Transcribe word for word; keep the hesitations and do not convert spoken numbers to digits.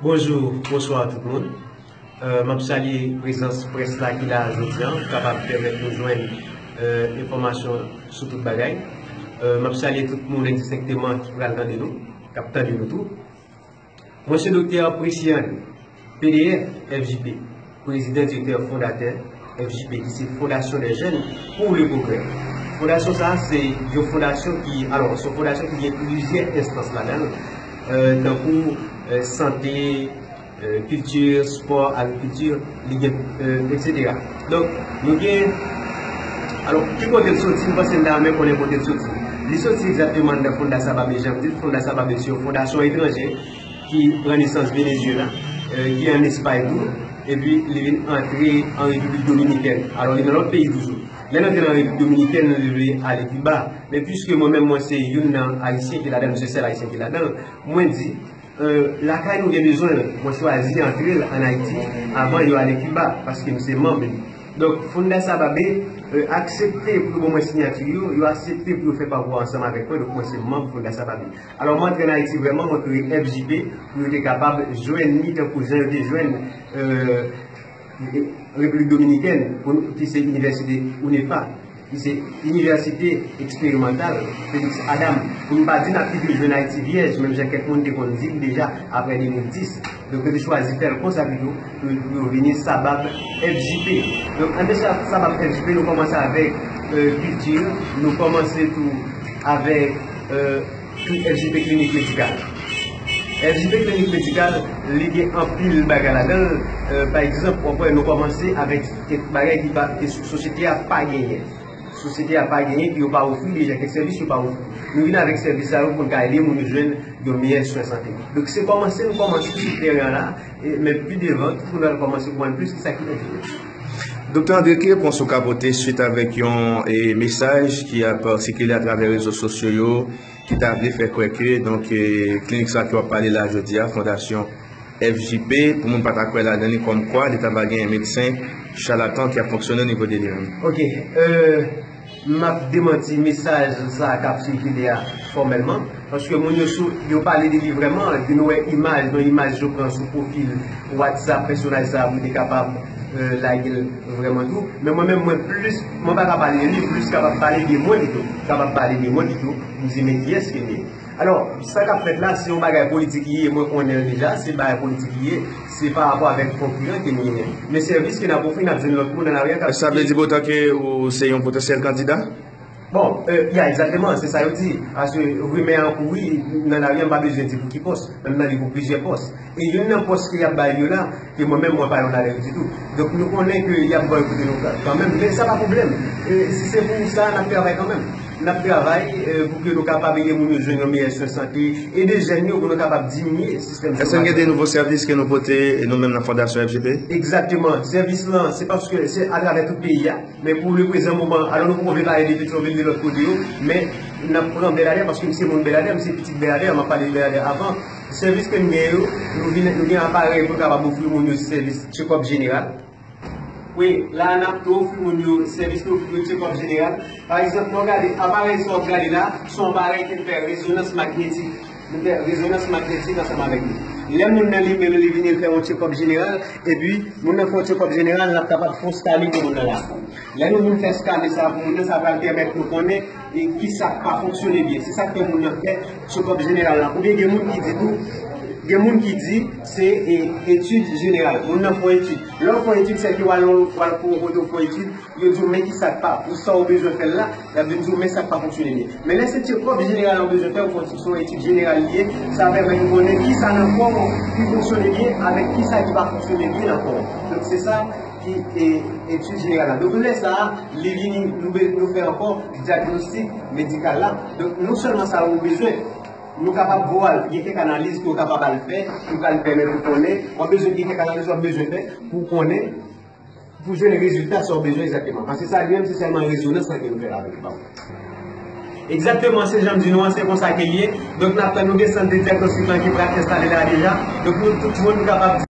Bonjou, bonswa tout moun. Euh, m ap salye prezans près la ki la jodi a, pou kapab pèmèt nou jwenn euh, enfòmasyon sou tout bagay. Euh, m ap salye tout moun endistenkteman ki pral tande nou, k ap tande nou tou. Mwen se Doktè Presian, P D F, F J P, prezidan direktè fondatè F J P, ki se Fondation des Jeunes pour le Progrès. Fondasyon sa a se yon fondasyon ki, alò, se yon fondasyon ki gen plizyè enstans ladan l, euh, tankou euh, sante, euh, kilti, spò, agrikilti, li gen, euh, et cetera. Donk, nou gen, alò, ki kote l soti, m panse m ta renmen konnen kote l soti. Li soti egzakteman nan Fonda Sababé, jan m di l, Fonda Sababé se yon fondasyon etranje ki pran nesans Venezyela, euh, ki ann Espay tou, epi li vin antre an Repiblik Dominikèn. Alò, li nan lòt peyi toujou. Lè l antre nan Repiblik Dominikèn, li vle ale Kiba. Men piske mwen menm, mwen se youn nan Ayisyen ki ladan l, se sèl Ayisyen ki ladan l, mwen di, euh, lakay nou gen bezwen l, mwen chwazi antre l ann Ayiti avan yo ale Kiba, paske m se manm li. Donk, Fonda Sababé euh, aksepte pou yo ban mwen siyati yo, yo aksepte pou yo fè pakou a ansanm avèk mwen, donk mwen se manm Fonda Sababé. Alò, mwen antre ann Ayiti vrèman, mwen kreye F J P pou yo te kapab jwenn li tankou jan yo te jwenn euh, Repiblik Dominikèn, pou nou, ki se Inivèsite UNEFA, ki se Inivèsite Eksperimantal Félix Adam. Pou nou pa di n ap kite jwenn Ayiti vyèj, menm jan kèk moun te konn di l deja apre de mil dis. Donk, yo te chwazi fè l konsa pito, pou, pou yo vini Sabab F J P. Donk, ann de sa, Sabab F J P, nou kòmanse avèk euh, kilti, nou kòmanse tou avèk euh, F J P klinik medikal. F J P klinik medikal, li gen anpil bagay ladan l. Euh, pa egzanp, w ap wè nou kòmanse avèk kèk bagay ki pa, ke sosyete a pa genyen. Sosyete a pa genyen, ke yo pa ofri deja, kèk sèvis yo pa ofri. Nou vin avèk sèvis sa yo pou n ka ede moun yo jwenn yon meyè swen sante. Donk, se kòmanse nou kòmanse sou teren an la, e, men pi devan, tout moun pral kòmanse konprann plis kisa ki F J P. Doktè André, ki repons ou ka pote swit avèk yon e, mesaj ki ap sikile atravè rezo sosyo yo, ki ta vle fè kwè ke, donk, e, klinik sa ke w ap pale la jodi a, Fondasyon F J P, pou moun pa ta kwè ladan li, kòmkwa li ta va gen medsen chalatan ki ap fonksyone o nivo de li menm? Ok, euh, m ap demanti mesaj sa k ap sikile a fòmèlman, paske moun yo sou, yo pale de li vrèman, epi nou wè imaj, nan imaj yo pran sou pwofil WhatsApp pèsonaj sa a pou te kapab euh, lage l vrèman tou. Men mwen menm, mwen plis, mwen pa ka pale de li, plis kapab pale de mwen pito. Kapab pale de mwen pito, m di men kiyès ke m ye. Alò, sa k ap fèt la, se yon bagay politik li ye, mwen konnen l deja, se bagay politik li ye, se pa rapò avèk konkiran ke n genyen. Men sèvis ke n ap ofri, n ap jwenn lòt moun nan lari a k ap... Sa vle di poutan ke ou se yon potansyèl kandida? Bon, euh, ya, egzakteman, se sa yo di. Paske rimè an kouri nan lari a, m pa bezwen di pou ki pòs, men m tande pou plizyè pòs. E youn nan pòs ke y ap bay yo la, ke mwen menm mwen pa yon adè ditou. Donk nou konnen ke y ap bòykote nou ka-, kanmenm, men sa pa pwoblèm. E si se pou sa, n ap travay kanmenm. N ap travay euh, pou ke nou kapab ede moun yo jwenn yon meyè swen sante, ede jèn yo pou nou kapab diminye sistèm chomaj. Èske gen de nouvo sèvis ke nou pote, e nou menm nan Fondasyon F J P? Egzakteman. Sèvis lan, se paske se atravè tout peyi a. Men pou le prezan moman, alò nou poko vle pale de Petyonvil, de lòt kote yo, men n ap pran Bèladè, paske m se moun Bèladè, m se pitit Bèladè, m ap pale de Bèladè avan. Sèvis ke n gen yo, nou vin, nou gen aparèy pou n kapab ofri moun yo sèvis tchekòp jeneral. Wi, la a n ap tou ofri moun yo sèvis, nou ofri yo tchekòp jeneral. Pa egzanp, lè w gade aparèy sa w ap gade la, se yon aparèy ki fè rezonans magnetik. Nou fè rezonans magnetik ansanm avèk li. Lè moun nan li menm li vini, l fè yon tchekòp jeneral, epi moun nan fè yon tchekòp jeneral, n ap kapab fè yon stalin pou moun nan la. Lè nou vin fè stalin sa pou moun nan, sa pral pèmèt nou konnen e kisa k pa fonksyone byen. Se sa k fè moun nan fè tchekòp jeneral la. Oubyen gen moun ki di tou, gen moun ki di se e, etid jeneral. Moun nan fè yon etid. Lè w fè yon etid, sèke w al, w al pou yon kote w fè yon etid, yo di w men kisa k pa, pou sa w bezwen fè l la, y ap vin di w men sa k pa fonksyone byen. Men lè se tchekòp jeneral ou bezwen fè, ou fè yon ti, se yon etid jeneral li ye, sa pèmèt ou konnen kisa nan kò w ki fonksyone byen avèk kisa ki pa fonksyone byen nan kò w. Donk se sa ki e, etid jeneral la. Donk lè sa a, li vini, nou be-, nou fè ankò dyagnostik medikal la. Donk non sèlman sa ou bezwen, nou kapab voye w al, gen kèk analiz ke w kapab al fè, ki pral pèmèt ou konnen, w ap bezwen gen kèk analiz w ap bezwen fè pou w konnen, pou jwenn rezilta sa w bezwen egzakteman. Paske sa li menm, se sèlman rezonans lan ke nou fè avèk li. Egzakteman, se jan m di nou an, se konsa ke l ye. Donk n ap tann nou gen sant de dyagnostik lan ki pral enstale la deja. Donk nou tout moun kapab